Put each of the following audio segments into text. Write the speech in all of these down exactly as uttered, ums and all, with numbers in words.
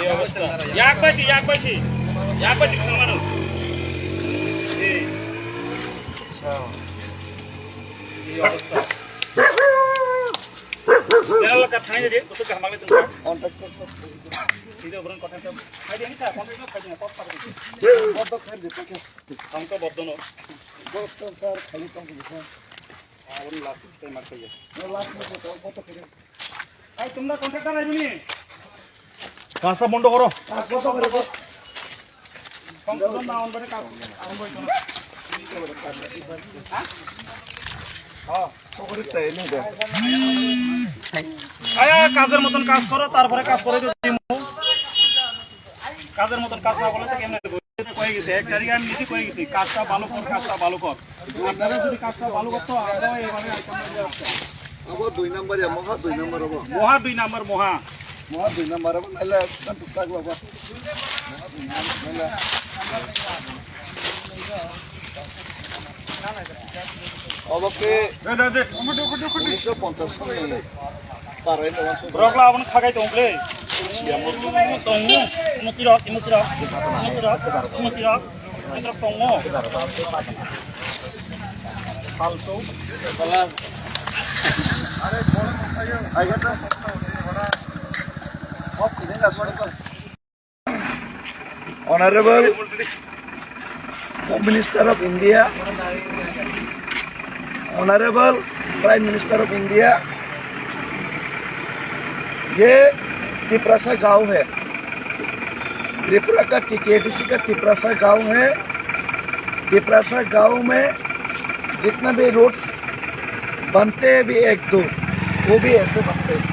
এই অবস্থা। yak bai si, yak bai si, yak bai si, khamano. এই। এই অবস্থা। General ka thani de, kutuk ka hamle tung. Contact kar sakte hain. Sida oboran kotha ta. Khai de ni sa, contact khai de, kotha khai de. Bodo khai de, kotha. Hum to bodo no. Bodo sir, khali kam de. Aboni last time ar khaiye. Last me to bodo khai de. Ai, tumra contractor aibini. Rasta bondo koro. Bodo khai de. সংশোধন না অনবরে কাজ আরম্ভ হইতো না। হ্যাঁ? হ্যাঁ, তো করি তাই, নেই দে। আয়া, কাজের মতন কাজ করো, তারপরে কাজ করে দিও। কাজের মতন কাজ না করলে তো কেমনে দেবো? কয়ে গেছে, এক তারিখে আমি নিজে কয়ে গেছি, কাজটা ভালো কর, কাজটা ভালো কর। আপনারা যদি কাজটা ভালো করতো, আমরাও এইভাবে আইতাম না। Abo dui number ya, moha dui number abo. Moha dui number, moha. Moha dui number abo, naile ekdom tuktak logo. Moha dui number, naile. Obo khe unisho ponchash ni parai no wansuk. Borok la aboni khagai tong khe. Tongo, mukirok, mukirok, mukirok, mukirok. Tongo. Palsu. Pala. Ai kata. Honorable Home Minister of India, Honorable Prime Minister of India, ये तिपरासा गांव है। त्रिपुरा का टीटीएडीसी का तिपरासा गांव है। तिपरासा गांव में जितना भी रोड्स बनते हैं भी एक दो, वो भी ऐसे बनते हैं,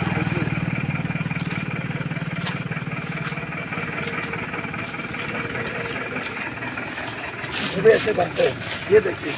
वो भी ऐसे बनते हैं। ये देखिए।